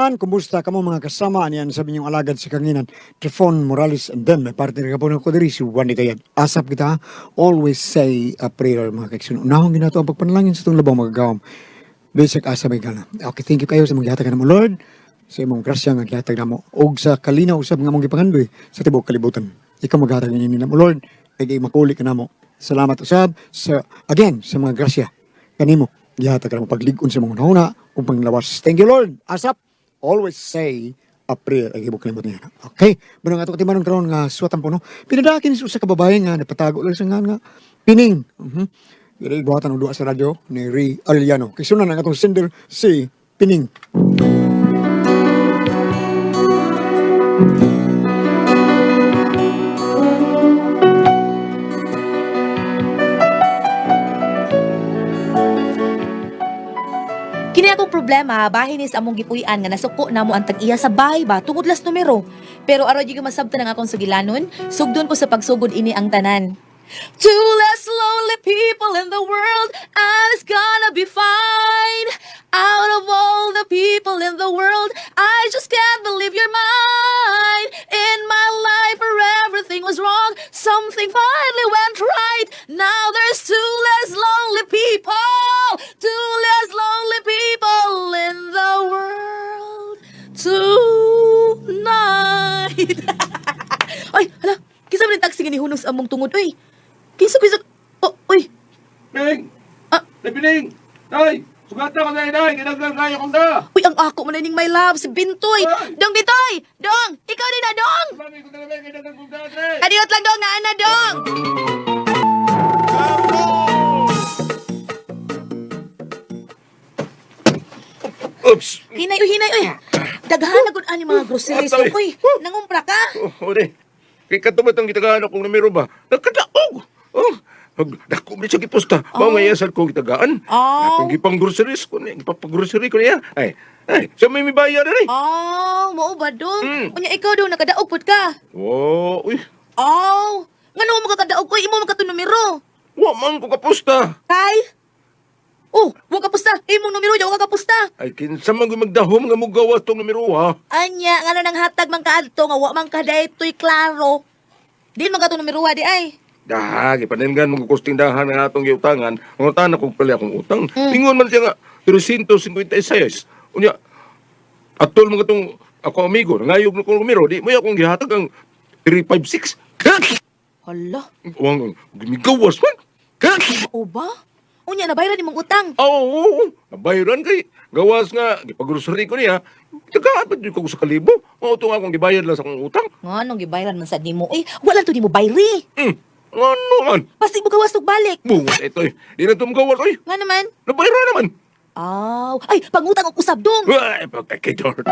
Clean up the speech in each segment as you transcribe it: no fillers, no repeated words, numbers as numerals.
Tanan, kumusta kamo mga kasama niyan sa inyong alagad sa kanginan, Trifon Morales, and then may partner ka po ng kudiri, si Juan Itayan. Asap kita, always say a prayer mga kaiksun. Unahon ginato ang pagpanalangin sa itong labong magagawam. Basic asa may gana. Okay, thank you kayo sa mga gihatag namo, Lord, sa imong grasya nga gihatag namo og sa kalinaw usab nga among gipangandoy sa tibuok kalibutan. Ikaw maghatag niini namo, Lord, kay makuli ka namo. Salamat usab sa again sa mga grasya kanimo gihatag ka namo paglig-on sa mga hunahuna ug panglawas. Thank you, Lord. Asap, always say a prayer ay ibok kalimot niya. Okay, muna nga ato katimanon karon nga suwatan po no. Pinadakin sa usa ka babae nga napatago lang sa nga nga pining. Dili buhatan og duha sa radyo ni Ray Arellano. Kay sunan ang atong sender si Pining. Kini akong problema, bahin ni sa among gipuy-an nga nasuko namo ang tag-iya sa bahay ba tungod las numero. Pero aron gyud masabtan ang akong sugilanon, sugdon ko sa pagsugod ini ang tanan. Two less lonely people in the world, and it's gonna be fine. Out of all the people in the world, I just can't believe you're mine. In my life where everything was wrong, something finally went right. Now there's two less lonely people, two less lonely people in the world tonight. Ay, hala, kinsa man yung taxi nga nihunos among tungod, uy. Kinsa kinsa oh, uy. Pining! Ah. Ay, Pining! Tay! Sugatan ko na inay! Kinaglan kayo kong da! Uy, ang ako man ning my love si Bintoy. Ay! Dong Bitoy, dong, ikaw din na dong. Mami ko na naman! Kinaglan kong da! Tay! Adiot lang dong, naa na dong. Oops! Hinay, uy, hinay, uy. Daghan na gud ani mga groceries Atay. dong, uy. Nangumpra ka? Oh, ode. Kay katubat ang gitagaan akong numero ba? Nagkadaog! Oh! Dako man siya giposta. Mao nga iyasal ko gitagaan. Oh. Akong gipang groceries ko niya, gipang-grocery ko niya. Ay, ay, siya may mibayar na ni. Oh, mao ba dong? Mm. Unya ikaw dong nakadaog pud ka. Oh, uy, Oh, ngano mo makakadaog uy, imo man ka to numero. wa man ko kaposta. Kay? Oh, wa ka pusta. Imong numero wa ka pusta. Ay, kinsa man gyud magdahom nga mugawas tong numero ha. Anya, ngano nang hatag man kaadto nga wa man ka daytoy klaro. Di man ka to numero di ay. Dah, gipaninggan mo kusting dahan nga atong giutangan. Ang utang akong pala akong utang. Ingon man siya nga 356. Unya, atol mo katong ako amigo, nangayog na kong numero, di mo akong gihatag ang 356. Hala, Wang gimigawas man. mao ba? Unya nabayran nimong utang. Oo, oo, nabayaran kay gawas nga gipagrocery ko niya. Tagaan pa jud ko sa kalibo. Mao to nga akong gibayad lang sa akong utang. Nganong gibayran man sad nimo? Eh, wala to nimo bayri. Ano man? Pasig mo gawas og balik. Bungot ito eh. Di na tumgawas oy. Nga naman. Nabayaran naman. Aw, ay pangutang og usab dong. Ay, pagkakidor.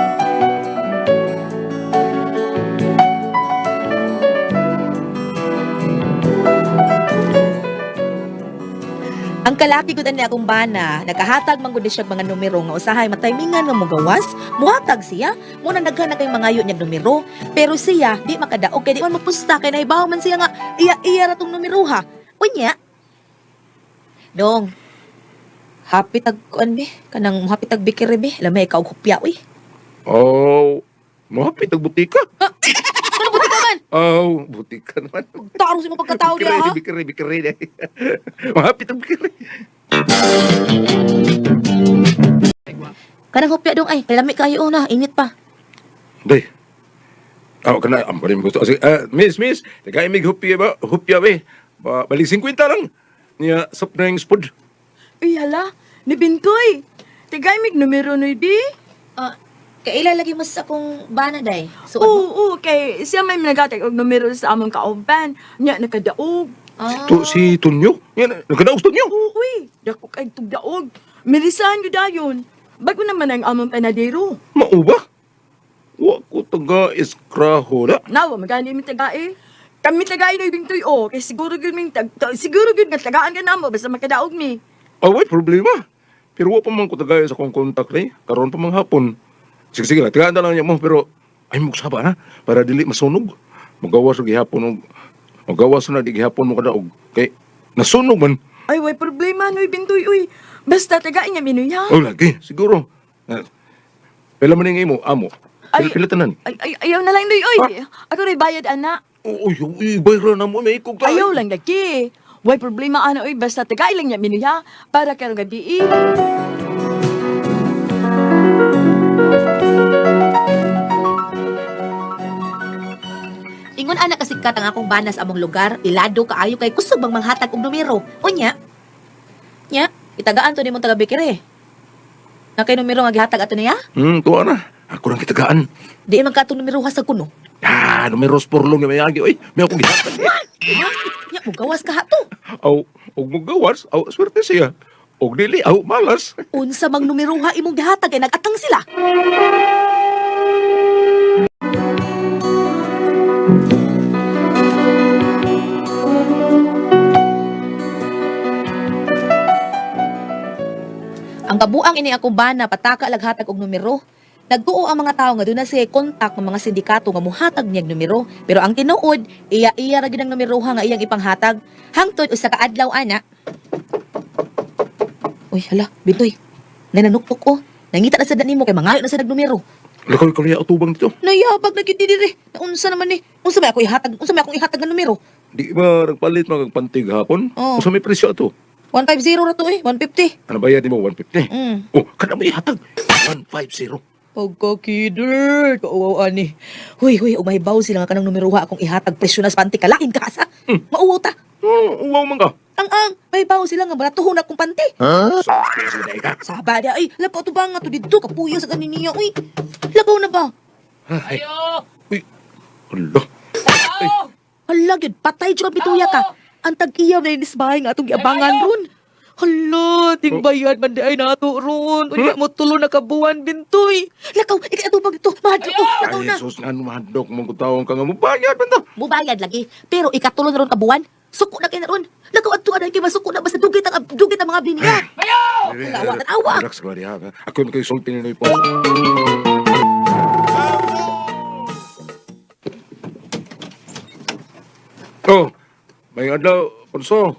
Ang kalaki gud ani akong bana, nakahatag man gud ni siya mga numero nga usahay mataymingan nga mogawas, muhatag siya, muna daghan na kay mangayo niyag numero, pero siya di makadaog kay di man mapusta kay nahibaw man siya nga iya-iya ra tong numero ha. Unya. Dong. Happy tag kuan be, kanang happy tag bikiri be, lamay ka og hupya uy. Oh, mahapit ang butika. Ano buti ka man? Oh, butika naman. Taro sa imong pagkatao diha ha. Bikiri, bikiri, bikiri. Mahapit ang bikiri. Kanang hupya dong ay, lami kayo oh, na, init pa. Day. Oh, kana ang parin gusto. Sige, miss, miss, nagaimig hupya ba? Hupya ba? Ba, balik 50 lang. Niya, soft drinks food. Uy, hala, ni Bintoy. Tagay mig numero noy bi. Ah, kaila lagi mas akong bana day. So, Oo, oo, kay siya may nagatag og numero sa among kauban. Nya nakadaog. Ah. To, si Tunyo. Yan, nagkadaos Tunyo. Oo, uy, dako kay tugdaog. Mirisahan gyud dayon. Bago naman ang among panadero. Mao ba? Wa ko taga iskraho na. Nawa magani mi tagae. Kami tagae noy Bintoy oh, kay siguro gyud ming tag siguro gyud nga tagaan ka namo basta makadaog mi. Ah, way problema. Pero wa pa man ko tagay sa akong contact ni. Karon pa man hapon. Sige, sige lang. Tagaan na lang niya mo. Pero ay mo saba na. Para dili masunog. Magawas og gihapon og magawas na di gihapon mo kadaog. Kay nasunog man. Ay, way problema noy Bintoy uy. Basta tagae niya minoy ha. Oh, lagi. Siguro. Ah, Pila man ning imo amo. Ay. Pila, pila tanan. Ay, ay, ayaw na lang, Noy. Oy, ako rin bayad, ana. Uy, uy, bayra na mo may ikog ta. Ayaw lang lagi. Way problema, ana, oy. Basta tagay lang niya minuya para karong gabi. Eh. Ingon ana kasikat ang akong banas among lugar, ilado kaayo kay kusog bang manghatag og numero. Unya. Nya, itagaan to nimong taga Bikire. Na kay numero nga gihatag ato niya? Tuwa na. Ako lang kitagaan. Di man ka atong numero sa kuno. Ah, numeros porlong nga mayagi. Oy, may akong gihatag. Nya, mugawas ka hato. Aw, og mugawas, aw swerte siya. Og dili, aw malas. Unsa mang numeroha imong gihatag kay nagatang sila. Ang kabuang ini akong bana pataka laghatag og numero. Nagtuo ang mga tao nga doon na siya kontak ng mga sindikato nga muhatag niyag numero. Pero ang tinuod, iya-iya ra gid ang numeroha nga iyang ipanghatag. Hangtod usa ka adlaw ana. Uy, hala, bintoy. Nananuktok ko. Nangita na sa nimo kay mangayo na sa nagnumero. Lakaw ka niya atubang dito. Nayabag na gid diri. Naunsa naman ni? Unsa may ako ihatag? Unsa may akong ihatag nga numero? Di ba nagpalit mga pantig hapon? Oo. Usa may presyo ato. 150 ra to eh, 150. Ano bayad nimo 150? Mm. Oh, kada mo ihatag 150. Pagka-kider, kauwaw ani. Huy, huy, umahibaw sila nga kanang numeroha akong ihatag presyo na sa panty kalain ka asa. Mauwaw ta. Oh, uwaw man ka. Ang ang, mahibaw sila nga baratuhon akong panty. Huh? Sa ka. Saba dia ay, lakaw to ba nga to didto kapuyo sa ganin niya. Uy, lakaw na ba? Ay. Uy. Hala. Hala gyud, patay jud ang pituya ka. Ang tag-iya na inis bahay nga atong giabangan ron. Hala, tingbayad man di ay nato ron. Unya mo tulo na kabuan bintoy. Lakaw, ikatubag dito. Mahadlok ko, lakaw Ay, na. sus nga mahadlok mong kutawong ka nga mubayad man ta. Mubayad lagi, pero ikatulo na ron kabuan. Suko na kay na ron. Lakaw adto aday kay masuko na basta dugit ang dugit ang mga biniya. Awa, awa. Relax ka diha. Ako yung kayo ni po. Oh, may adlaw, Ponso.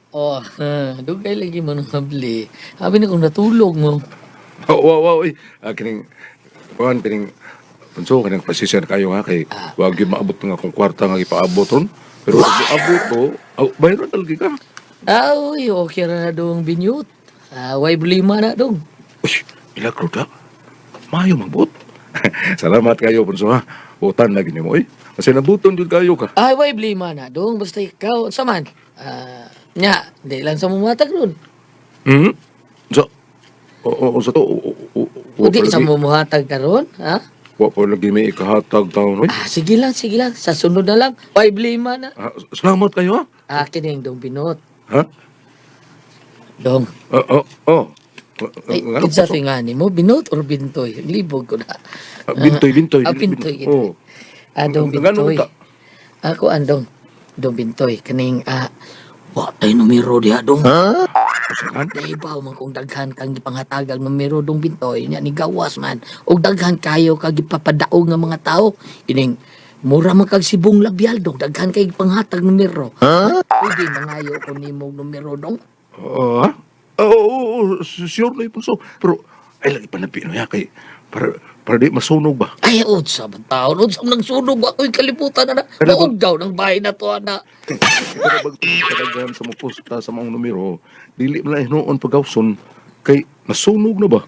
Oh, dugay lagi mo nung habli. Sabi na kung natulog mo. Oh, wow, wow, uy. Ah, kining, kuan, kining, Ponso, kining pasisya na kayo ha, kay wag yun maabot nga akong kwarta nga ipaabot ron. Pero pag maabot to, oh, bayro talaga ka. Ah, uy, okay ra na dong binyut. Ah, way blima na dong. Uy, milagro da. Maayo magbot. Salamat kayo, Ponso ha. Utan lagi nimo, uy. Kasi nabuton jud kayo ka. Ay, way blima na dong. Basta ikaw, unsa man. Ah, nya, di lang sa mumatag ron. Hmm? Sa, o, o, sa to, o, O di sa mumuhatag karon, ha? Wa pa lagi may ikahatag taon, uy. Ah, sige lang, sige lang. Sa sunod na lang, way blima na. Ah, salamat kayo, ha? Ah, kining dong binot. Ha? Dong. Oh, oh, oh. Ay, Ano, kinsa Ponso? tingani mo, binot or bintoy? Libog ko na. Ah, bintoy, bintoy. Ah, bintoy. Oh. Ah, dong Ngano bintoy. ta? Ako andong dong bintoy kaning wa tay numero diha dong. Usahan? Nahibaw man kung daghan kang gipanghatagang numero dong bintoy nya ni gawas man og daghan kayo kag gipapadaog nga mga tao ining mura man kag sibong labyal dong daghan kay gipanghatag numero. Huh? Pwede mangayo ko nimo og numero dong. Oo, ha? Oo, oo, oo, sure na yun, Ponso. Pero, ay, lagi panapi no, ya, kay, para di masunog ba? Ay, unsa man taon, unsa man nagsunog ako'y kalibutan na. Pero- Maugdaw ng bahay na to ana. Pero bag kadaghan sa mupusta sa mga numero, dili man lang hinuon pagawson, kay nasunog na ba?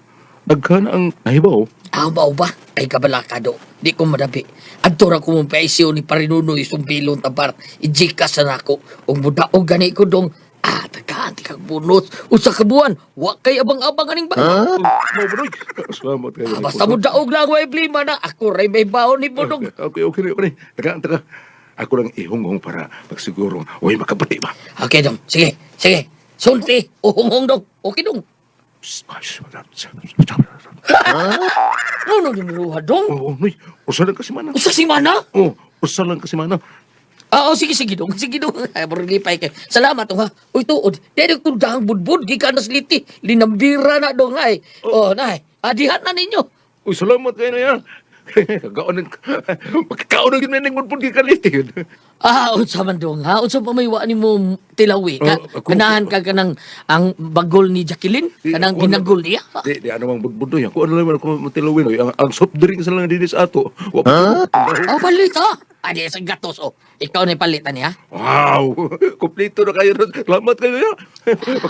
Daghan ang nahibaw. Ah, mao ba? Ay kabalakado. Di ko madabi. Adto ra ko mong paisyo ni Parinunoy sumbilon tabar. I-Gcash na nako. Ug mudaog gani ko dong. Ah, tagaan ti kag bonus. Usa ka buwan, wa kay abang-abang aning ba? Huh? Mao ba, Noy? Salamat kayo. Ah, basta mudaog lang way blima na. Ako ray may baon ni Budong. Okay, okay, okay. okay. Taga, taga. Ako lang ihunghong para pagsiguro, uy, makabati ba? Okay dong. Sige, sige. Sulti, uhunghong dong. Okay dong. Ano ni ruha dong? Oh, Noy, usa lang kasi mana. Usa si mana? Oh, usa lang kasi mana. Ah, oh, sige, sige dong. Sige dong. Ay, lipay kay. Salamat dong ha. Uy, tuod. Dili ko dahang budbud. Gikan na siliti. Linambira na dong ay. Oh, nay. Adihan na ninyo. Uy, salamat kayo na yan. Kagaon makakaon na gid ning mudpud gikan yun. Ah, unsa man dong ha? Unsa pa may wa nimo tilawi? Ka, Oh, ako- ganahan ka kanang ang bagol ni Jacqueline? Di, Kanang ako- ginagol niya? Di, di ano mang budbud doy. Ako ano lang man ako matilawin oy. Ang soft drinks na lang dinhi sa ato. Wa pa. Oh, palit ah. Adi sa gatos oh. Ikaw na palitan niya. Wow! Kompleto na kayo ron. Salamat kayo ya.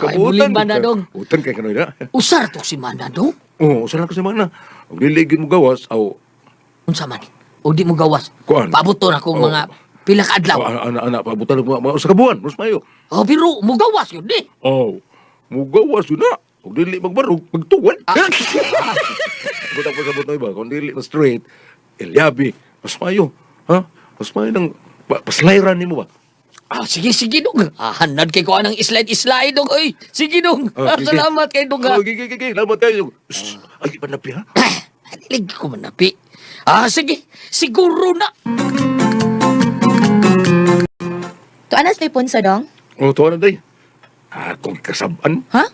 Ay, buling ba na, dong? Utan kay kanoy na. Usar to si Mana dong. Oo, usa lang ka sa mana. Ug dili gyud mo gawas aw Unsa man? O di mo gawas. Kuan. Pabuto na kong Oh. mga pila ka adlaw. Oh, ana ana ana pabutan mo mga usa ka buwan, mas mayo. Oh, pero mo gawas yun di. Oh, mo gawas yun na. Ug dili magbarog, magtuwan. Ah. Butang po sa butoy ba, kung dili na straight, elyabi, mas mayo. Ha? Mas mayo nang paslayran nimo ba? Ah, sige, sige dong. Ah, hanad kay ko anang slide-slide dong. Oy, sige dong. Ah, Ah, sige. salamat kay dong. Oh, Ha. gigi gigi, salamat kayo. Shh, ay panapi ha. Ah, lagi ko manapi. Ah, sige. Siguro na. Tuanas may punso dong? Oh, tuwa na day. Akong kasab-an. Ha?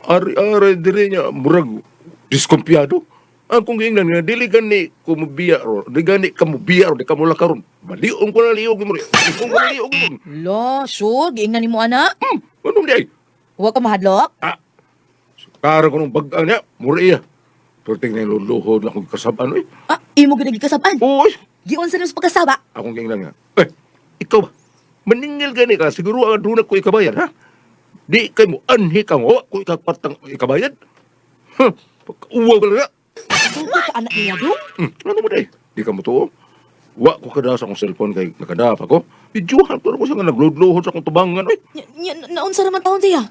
Ari-ari diri niya, murag diskumpiyado. Ang kong giingnan nga, dili gani ko mubiya ro, di gani ka mubiya ro, di ka mula karon. Baliong ko na liog mo. Baliong ko na liog mo. Lo, sure, giingnan nimo ana. Anong di ay? Wa ka mahadlok? Ah, kara ko nung bagang niya, mura iya. Pero tingnan luluhod akong kasab-an, oy. Ah, imo gyud gikasab-an. Oy, Giunsa nimo sa pagkasaba? akong giingnan nga. Eh, ikaw ba? Maningil gani ka, siguro ang aduna ko ikabayad, ha? Di kay mo anhi kang wa ko ikapatang ikabayad. Huh, pagkauwaw ka lang na. Suko ka anak niya dong. Ano mo day? Di ka mo tuo. Wa ko kada sa akong cellphone kay nakadap ako. Videohan ko ko siya nga nagludluhod sa akong tubangan. Oy. Nya, nya, naunsa naman taon siya?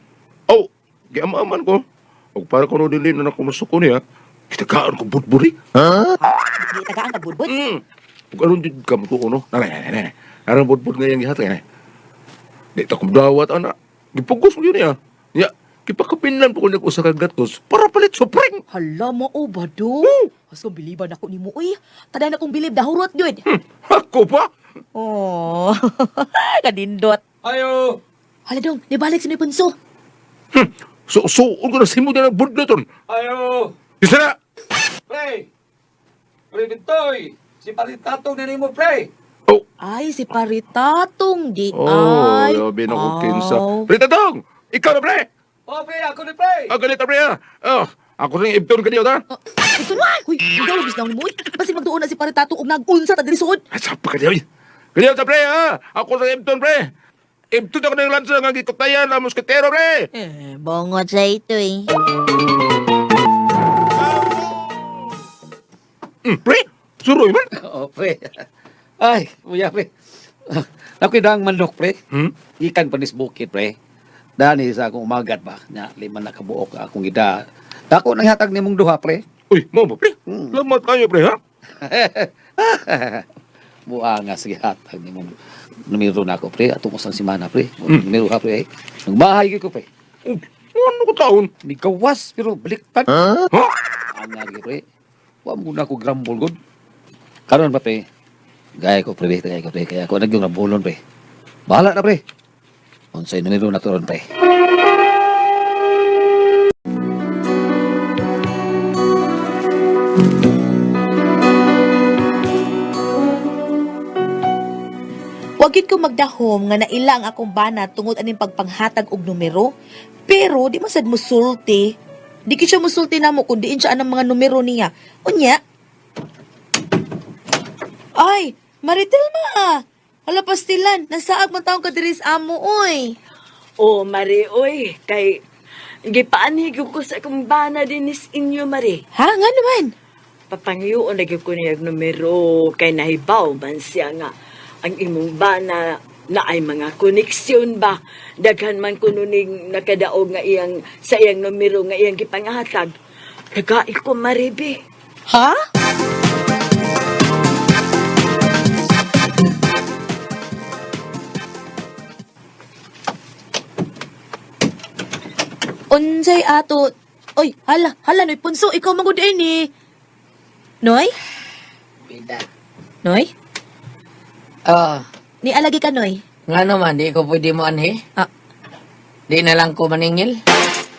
Aw, giamaman ko. Og para ko no dili na ako masuko niya, kitagaan ko budburi. Gitagaan ka budbud. Ug aron jud ka mo tuo no. Nanay, nanay, nanay. Aron budbud nga iyang gihatag eh. Di ta kumdawat ana. Gipugos mo yun niya. Nya, gipakapinlan po ko niya usa ka gatos para palit supring. Hala mo o ba dong? As kong biliban ako nimo uy. Tadan akong bilib dahurot gyud. Ako pa? Oh, kadindot. Ayo! Hala dong, nibalik si Noy Punso. So, so, ko na simo na budloton. Ayo! Isa na! Pre! Pre Bintoy! Si Paritatong na nimo, pre! Oh, Ay, si Paritatong di Oh, ay. grabe na ko kinsa. Aw. Pre Tatong! Ikaw na pre! Oh, pre! Ako ni pre! Ang galit na pre ah! Oh, ako rin ibton kaniyo ta. Ah, ito na! Uy, ikaw lugis na mo. Uy, basi magtuon na si Paritatong og nagunsa ta diri suod. Asa pa kaniyo. Kaniyo ta pre ah! Ako rin ibton pre! Ibton ako ng lansa nga gikutayan ang moskitero pre! Eh, bongot sa ito eh. Pre! Suroy man! Oh, pre. Ay, kuya, pre. Ako dang manok, pre. Hmm? Ikan pa nis bukid, pre. Dani sa akong umagat ba? Na lima na kabuok akong ida. Dako nang hatag nimong duha, pre. Uy, mo ba pre? Lamat kayo pre ha? Buha nga sige hatag nimong numero na ako, pre. Atong usang simana, pre. Numero ha, pre. Nagbahay gyud ko, pre. Oh, ano ko taon? Migawas pero baliktad. Ha? Ang nga pre. Wa mo na ko grumble gud. Karon pa pre. Gaya ko pre, gaya ko pre, kaya ako nagyong grumblon pre. Bahala na pre. Unsay numero na to ron pre. Wag gid ko magdahom nga naila ang akong bana tungod aning pagpanghatag og numero. Pero di man sad musulti. Di gid siya musulti namo kun diin siya anang mga numero niya. Unya. Ay, Maritel ma. Hala pastilan, nasaag man taong ka diri sa amo oy. Oh, Mari, oy, kay gipaanhig ko sa akong bana dinis inyo, Mari. Ha, nga naman. Papangyoon na gyud ko niya og numero kay nahibaw man siya nga ang imong bana na ay mga koneksyon ba daghan man kuno ning nakadaog nga iyang sa iyang numero nga iyang gipangahatag. Tagai ko, Maribe. Ha? Unsay ato? Oy, hala, hala Noy Punso, ikaw man gud ni. Noy? Bida. Noy? Ah, Ni alagi ka Noy. nga naman, di ko pwede mo anhi. Ah. Di na lang ko maningil.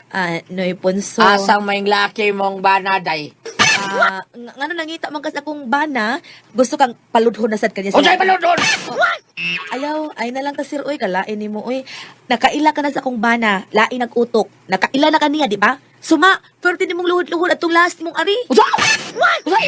Ah, Noy Punso. Asang may laki mong banaday. Ah, Ah, ngano nangita man kas akong bana, gusto kang paludhon na sad kanya. Unsay paludhon? Ayaw, ay na lang ka sir, oy, kalain nimo oy. Nakaila ka na sa akong bana, lain nag-utok. Nakaila na kaniya, di ba? Suma, pwerte nimong luhod-luhod atong last mong ari. Unsa? What? Unsay?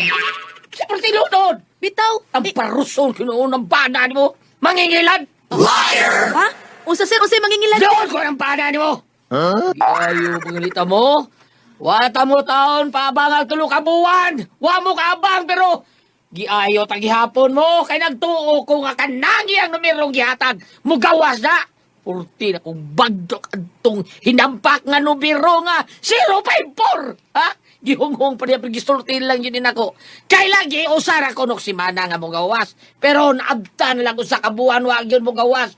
Sa perti luhod. Bitaw. Ang Eh, paruson kinuon ng bana nimo. Mangingilad. ha? Unsa sir, unsay mangingilad? Doon ko ang bana nimo. Huh? Ayo pangilita mo. Wata mo taon paabang ang tulo ka buwan. Wa mo kaabang pero giayo tagihapon mo kay nagtuo ko nga kanangi ang numerong gihatag. Mugawas na. Purti na kong bagdok adtong hinampak nga numero nga 054. Ha? Gihunghong pa niya pero gisulti lang yun din ako. Kay lagi usara ko nok simana nga mugawas. Pero naabta na lang ko sa kabuan wa gyud mugawas.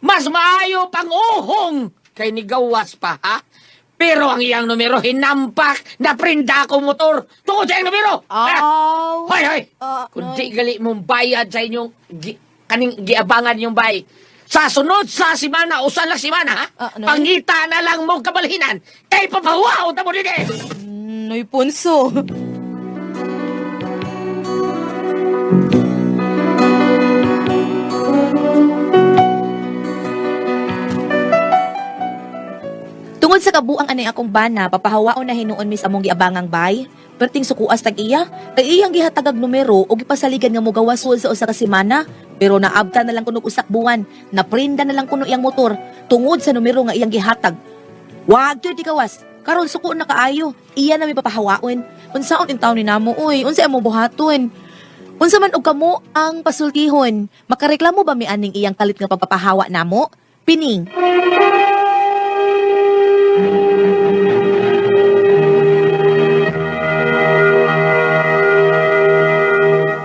Mas maayo pang uhong kay nigawas pa ha. Pero ang iyang numero hinampak na prinda ko motor tungod sa iyang numero. Ha? Aw. Hoy, hoy! Ah, Kundi gali mong bayad sa inyong kaning giabangan yung bay. Sa sunod sa simana, usan lang simana, ha? Ah, ano? Pangita na lang mo kabalhinan kay papahuwaon ta mo dinhi. Noy punso. Tungod sa kabuang anay akong bana, papahawaon na hinuon mis among giabangang bay. Perting sukuas tag iya, kay iyang gihatagag numero o gipasaligan nga mogawas sa usa ka semana, pero naabta na lang kuno usak buwan, naprinda na lang kuno iyang motor tungod sa numero nga iyang gihatag. Wag gyud gawas. Karon suko na kaayo. Iya na may papahawaon. Unsaon in taon ni namo oy? Unsa among buhaton? Unsa man og kamo ang pasultihon? Makareklamo ba mi aning iyang kalit nga pagpapahawa namo? Pining.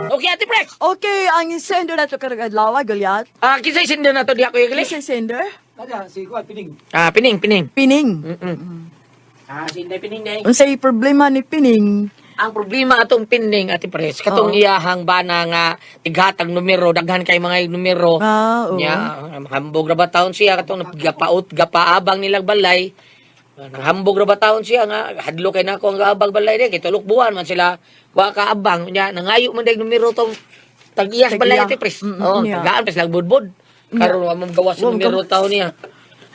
Okay, Ate Prex. Okay, ang sender na to karong adlaw, Goliath. Ah, kinsay sender na to diha ko Igli? Kinsa sender? Ah, pining, pining. Pining. Mm. Ah, sinday pining day. Unsay problema ni Pining? Ang problema atong pining Ate Pres, katong Oo. iyahang bana nga tighatag numero, daghan kay mga numero. Ah, oo. Nya, hambog ra ba taon siya katong gapaut gapaabang nilang balay. Nanghambog ra ba taon siya nga hadlo kay nako ang gaabang balay di kay tulok buwan man sila wa kaabang nya nangayo man dag numero tong tag-iyas Tag-iya. balay Ate Pres. Oo, yeah. tagaan pa sila budbud. Karon wa mo gawas Wa mo numero taon niya.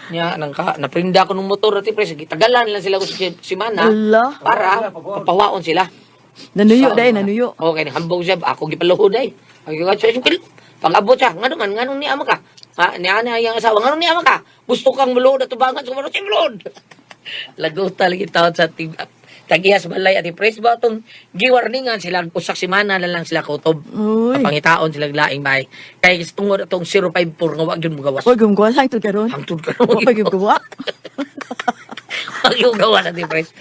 Nya nang ka, naprinda ko ng motor Ate Pres, gitagalan lang sila ko sa simana Ala. para papawaon sila. Nanuyo dai, nanuyo. Okay, hambog siya. Ako gipaluhod ay. Ang gigat siya, pag-abot siya, ngano man, nganong niya ka? Ha, niya na iyang asawa, nganong niya ka? Gusto kang muluhod at tubangan, sumano siya muluhod. Laguta lagi taon sa tagiyas balay at i-press ba itong giwarningan sila, usak simana na lang sila kutob. Uy. Pangitaon sila laing bay. Kay tungod atong 054 nga wag yun magawas. Huwag gumgawa hangtod karon. Hangtod ka Huwag gumgawa. Wag yung gawas at i-press.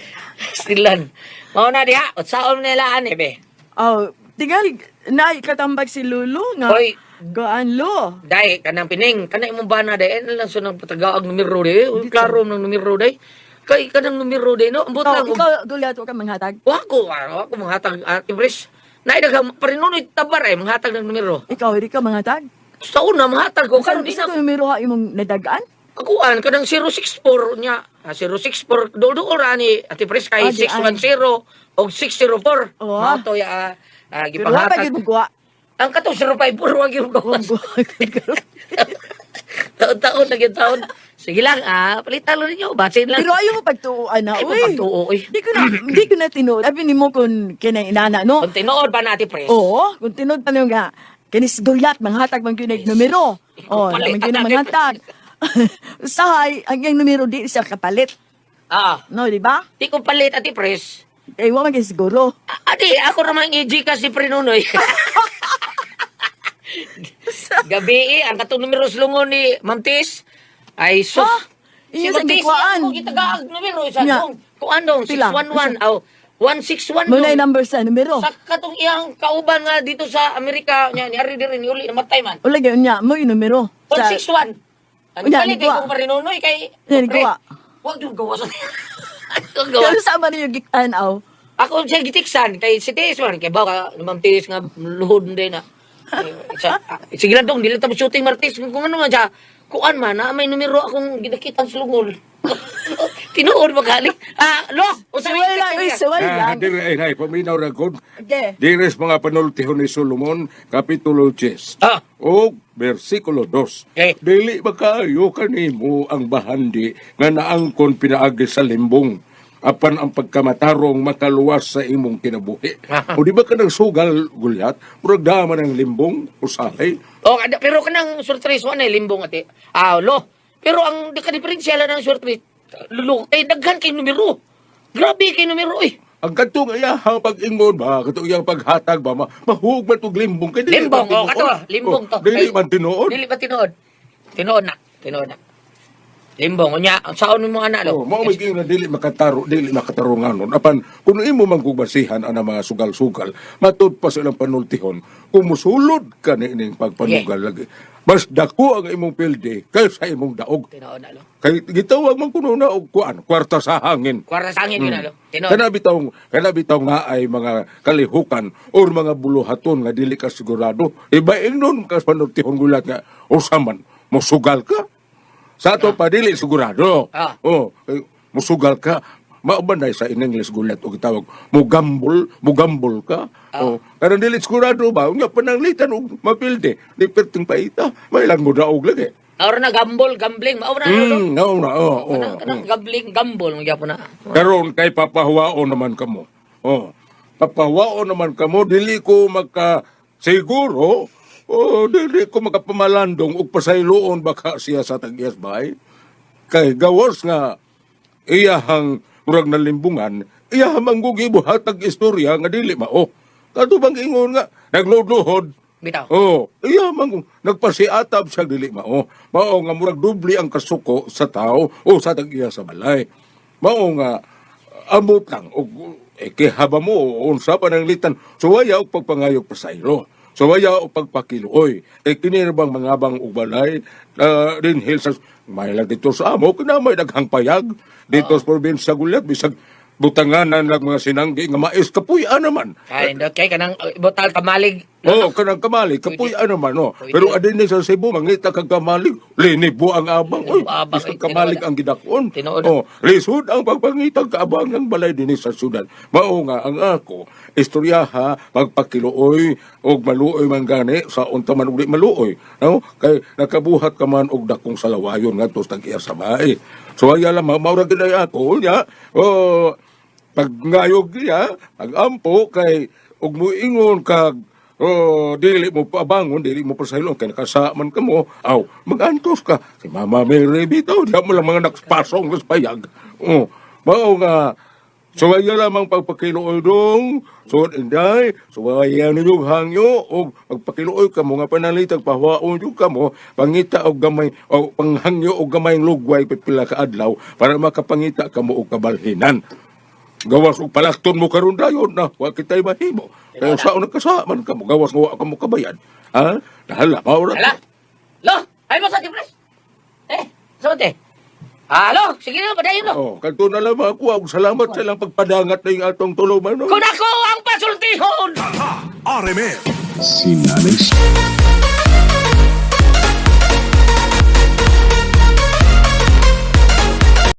Stilan. Mao na diha, utsaon nila ani be. Oh, tingali na katambag si Lulu nga. Hoy. Gaan lo. Dai kanang pining, kanang imong bana dai ano lang sunang patagaag numero dai, uy klaro ng numero dai. Kay kanang numero dai no, ambot Oh, lang. ikaw Goliath wa ka manghatag. Wa ko, wa ko manghatag Ate Pres. Naay daghang parinunoy tabar ay manghatag ng numero. Ikaw di ka manghatag. Sa una manghatag ko Karon karon di isa na ko numero ha imong nadagaan? akuan kanang 064 nya. Ah, 064 do do ra ni Ate Pres kay Ah, di ay. 610 og 604. Oo. Mao to ya Pero wa pa gipanghatag. gyud mo guwa. Ang katong 054 wa gyud Wa gawas. mo guwa. Taon-taon na gyud taon. Sige lang, palitan lang ninyo. Basin lang. Pero ayaw mo pagtuoan na, Ay, uy. pagtuo, uy. Di ko na tinuod. Abi nimo kung kinay inana no. Kung tinuod pa na, Ate Pres. Oo, kung tinuod pa nimo nga kinis Goliath manghatag man gyud og numero. Oh, Palit man gyud ang manghatag. Usahay ang iyang numero di siya kapalit. Ah, No, di ba? di ko palit, Ate Pres. Kay wa man kay siguro. Ate, ako naman i-gcash si Pre Nunoy. Gabi eh, ang katong numero sa lungon ni Ma'am Tis, ay sus. Ha? Iyo Si sa Ma'am Tis, gikuan. ako gitagaag numero isa Nya. dong. Kung anong, Pila? 611, aw, 161 Muna dong. number sa numero. Sa katong iyang kauban nga dito sa Amerika, nya, ni Ari diri ni uli, namatay man. Wala gyud niya mo yung numero. Sa 161. Ang Unya, palit niguwa. kay kong Pre Nunoy kay... Unya, niguwa. Wag yung gawas. Ang gawas. Pero sama ninyo gikan aw. Ako siya gitiksan kay si Tiis man kay baka Ma'am Tiis nga luhod din na. Sa, sige lang dong, dili ta mo shooting Martes. Kung ano man siya, kuan man, na may numero akong ginakita sa lungol. Tinuod ba gali? Ah, lo, unsa Suway lang, uy, suway Ah, lang. dire ay nay paminaw ra gud. Okay. Dire sa mga panultihon ni Solomon, kapitulo 10. Ah. O bersikulo 2. Okay. Dili ba kaayo kanimo ang bahandi nga naangkon pinaagi sa limbong apan ang pagkamatarong makaluwas sa imong kinabuhi. O di ba ka nagsugal, Gulyat? Murag dama ng limbong, usahay. Oh, pero kanang surtres wa na limbong ate. Ah, lo. Pero ang kadiferensya lang ng surtres, lulo, kay daghan kay numero. Grabe kay numero eh. Ang katong iyahang pag-ingon ba, katong iyang paghatag ba, mahug man tog limbong. Kay dili Limbong, man oh, kato, tinuod. limbong to. Oh, dili Kay- man tinuod. Dili ba tinuod? Tinuod na, tinuod na. Limbong, unya, ang saon mo anak lo. Oh, mao may giingon na dili makataro, dili makatarunganon. Apan kung imo man basihan ang mga sugal-sugal, matud pa sa ilang panultihon, kung musulod ka niining pagpanugal lagi, mas dako ang imong pilde kaysa imong daog. Tinuod na lo. Kay gitawag man kuno na og kuan, kwarta sa hangin. Kwarta sa hangin yun na lo. Tinuod. Kana bitaw nga ay mga kalihukan or mga buluhaton nga dili ka sigurado. Iba ingnon ka sa panultihon gulat nga usa man mosugal ka. Sa ato pa dili sigurado. Ah. Oh, eh, musugal ka. Mauban na sa in English gulat og gitawag mugambol, mugambol ka. Oh, karon dili sigurado ba unya pananglitan og mapilde. Di perting paita, may lang mo daog lagi. Aura na gamble, gambling, maura na lo. No na, oh, oh. Kanang kanang gambling, gamble mo gyapon na. Karon kay papahuwaon naman kamo. Oh. Papahuwaon naman kamo dili ko maka siguro oh, dili ko makapamalandong og pasayloon baka siya sa tag-iyas bay. Kay gawas nga iyahang murag nalimbungan, iyahang manggugi buhatag istorya nga dili mao. Kato bang ingon nga nagluhod. Bitaw. Oh, iya man nagpasiatab siya dili mao. Mao nga murag doble ang kasuko sa tao o sa tag-iya sa balay. Mao nga amot lang og eh, kihaba mo o unsa pa nang litan suwaya og pagpangayog pasaylo. Suwaya og pagpakiluoy. Eh kini ra bang mga bang og balay dinhil sa may lang dito sa amo kinamay daghang payag dito sa probinsya gulyat bisag butanganan lang mga sinanggi nga mais kapuy-an naman. Ay, indot kay kanang botal kamalig. Oo, oh, kanang kamalig, kapuy-an naman, no. Pwede. Pero adin ni sa Cebu, mangita kag kamalig, linibo ang abang. Uy, Linibo abang, bisag ay, kamalig tinuod. ang gidakon. Tinuod. Oh, lisod ang pagpangitag kaabang ng balay dinhi sa syudad. Mao nga ang ako, istoryaha, pagpakiluoy, og maluoy man gani, sa unta man og di maluoy. No? Kay nakabuhat ka man og dakong salawayon ngadto sa tag-iya sa bahay. So ay alam, mao ra gid ay ako, unya. Oh, pag ngayog niya, pag-ampo kay ug muingon kag oh, dili mo pabangon, dili mo pasaylon kay nakasa man kamo, aw, magantos ka. Si Mama Mary bitaw, di mo lang mga nakspasong sa payag. Oh, mao nga suwaya lamang pagpakiluoy dong, suod inday, suwaya ninyo hangyo, og pagpakiluoy kamo nga panalitag pahuwaon jud kamo, pangita og gamay, o panghangyo og gamay lugway pipila ka adlaw para makapangita kamo og kabalhinan. Gawas og palakton mo karon dayon na wa kitay mahimo. Kaya sa una kasaman kamo gawas nga wa kamo kabayad. Ha? Dahala mao ra. Hala. Lo, ay mo sa tipres. Eh, sa te. Halo, sige na padayon lo. Oh, kadto na lamang ako og salamat sa ilang pagpadangat ning atong tuluman. No? Kung ako ang pasultihon. RMN. Si Nanay